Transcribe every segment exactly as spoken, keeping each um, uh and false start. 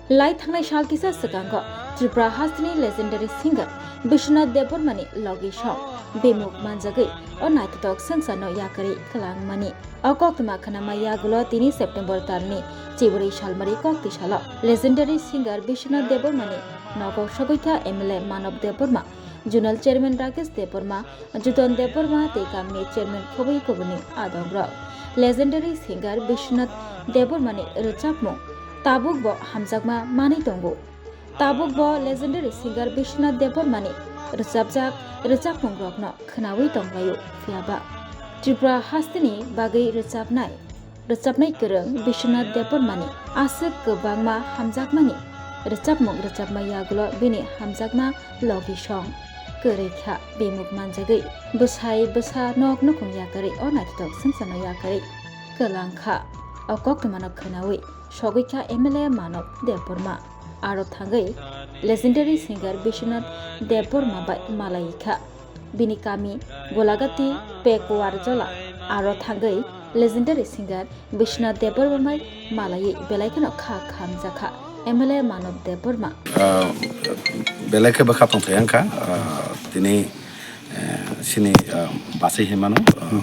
Lai thangnai sal kisa swkango Tripura hasteni legendary singer Biswanath Debbarmani logi song bemuk manjagwi o naithothok swngcharno yakarwi kwlangmani. O koktwma khwnama yagulo tini September talni chibrwi salmari koktwi salo legendary singer Biswanath Debbarmani nogo sogwikha M L A Manob Debbarma, Zonal Chairman Rakesh Debbarma, Judon Debbarma tei kamini chairman khobwi kubuni adongrok. Legendary singer Biswanath Debbarmani rwchapmung tabukbo hamjakma manwi tongo. Tabukbo legendary singer Biswanath Debbarmani rwchapjak rwchapmungrokno khwnawi tonglaio, phiyaba Tripura hasteni bagwi rwchapnai rwchapnai kwrwng Biswanath Debbarmani aswk kwbangma hamjakmani rwchapmung rwchapma yagulo bini hamjakma logi song kwrwi kha bemuk manjagwi bwsai bwsa nok nukhung yakarwi o naithothok swngcharno yakarwi kwlang kha. O koktwmano khwnawi sogwi kha M L A Manob Debbarma. Aro thangwi legendary singer Biswanath Debbarma bai malai kha. Bini kami Golagati Pekwarjola. Aro thangwi legendary singer Biswanath Debbarma bai malaiwi belai kheno kha khamjakha M L A Manob Debbarma. Ah, belai khe bwkha tongthai wngkha, ah, tini, eh, sini, ah, bachai hinmano, ah,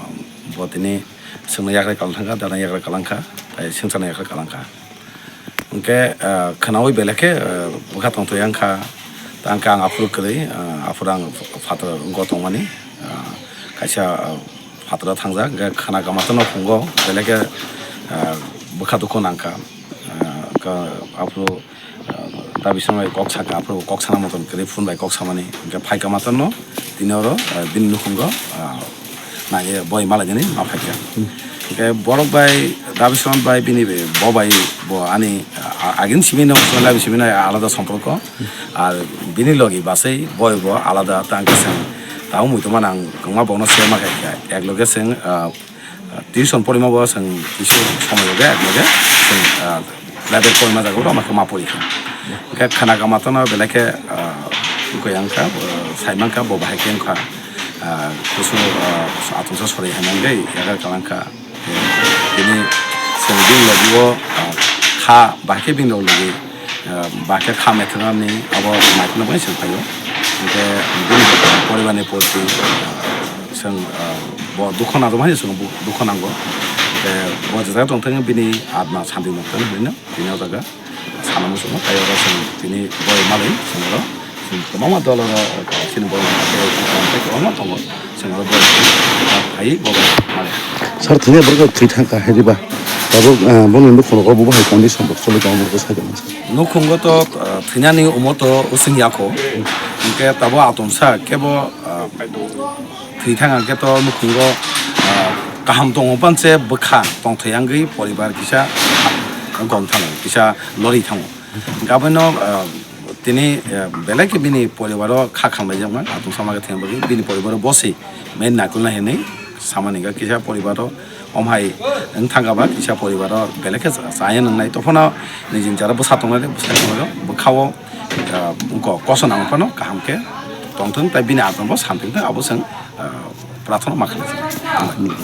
bo tini swngna yagra kalang thangkha, dana yagra kalang kha, tei swngcharna yagra kalang kha. Hwnkhe, ah, khwnaui belai khe, ah, bwkha tongthai wngkha. Tei hwnkhe ang aphuru kwrwi, ah, aphuru ang ph-, phataro wngwi tongmani, ah, kaisa, ah, phataro thangjak, hwnkhe khwna kama tono phungo belai khe, ah, bwkha dukhu nangkha. Ah, hwnkhe aphuru, ah, dabi swnamwi kok sakha, aphuru kok sana moton kwrwi phone bai kok samani, hwnkhe phaikha ma tono tini oro, ah, bini nukhungo, ah, nai boi malainani ma phaikha. Hmm. Hwnkhe borok bai Dabi Swan bai bini bo bai bo ani a-, agin simi no Dabi simi no alada somporko. Hmm. Ar bini logi basai boi bo alada tang khe chwng tabuk muitu mano ang kwbangma borokno share ma khaikha. Ek loge chwng, ah, tuition porima bo chwng kisa somoi loge ek loge chwng, ah, level porima jaga o ma khe ma pori kha. Hwnkhe khwna kama tono belai khe, ah, wngkha, ah, sai mankha bo bahai khe wngkha, ah, kusu, ah, atungsa sori hai mangwi yagar kalang kha. Tini chwng bini logi o, ah, kha bahai khe bini logi, ah, bahai khe kha methwnani abo naitokno bai chwng phaio. Hwnkhe bini poribarni proti, ah, chwng, ah, bo dukho nangjakmani chwng dukho nango. Hwnkhe bo je jaga tongthung bini atma santi nangthung hinwi no tini o jaga. Sana muchungma tei oro chwng tini boi malwi chwng oro chwng kwbangma dol oro chini boi malwi tei kwbangma tongo chwng oro boi phaiwi bo malwi. Sir, thwngya borok thwi thang kha hai diba? Tabuk, ah, boni nukhungo bo bahai condition rok choli tongo borok sai tongma. Nukhungo to, ah, thwinani omo to using yakho. Hwnkhe tabuk atomsa kebo, ah, thwi thang khe to nukhungo, ah, kaham tongo panse bwkha tongthai wngwi poribar kisa gom thango, kisa lori thango. Hwnkhe abono, ah, tini, ah, belai khe bini poribaro kha khamlaijakma, atungsa ma khe thwngya bagwi bini poribaro boswi main nakulna hinwi samani hwnkhe kisa poribaro omhai wng thangkha ba kisa poribaro belai khe chaya nwngnai. Tophono nijini jara bwsa tongnai, bwsa tongnai bwkhao, ah, wngkha koso nang phano kaham khe tongthung tei bini atmabo santi wngthung, abo chwng, ah, prathana ma khlaijak.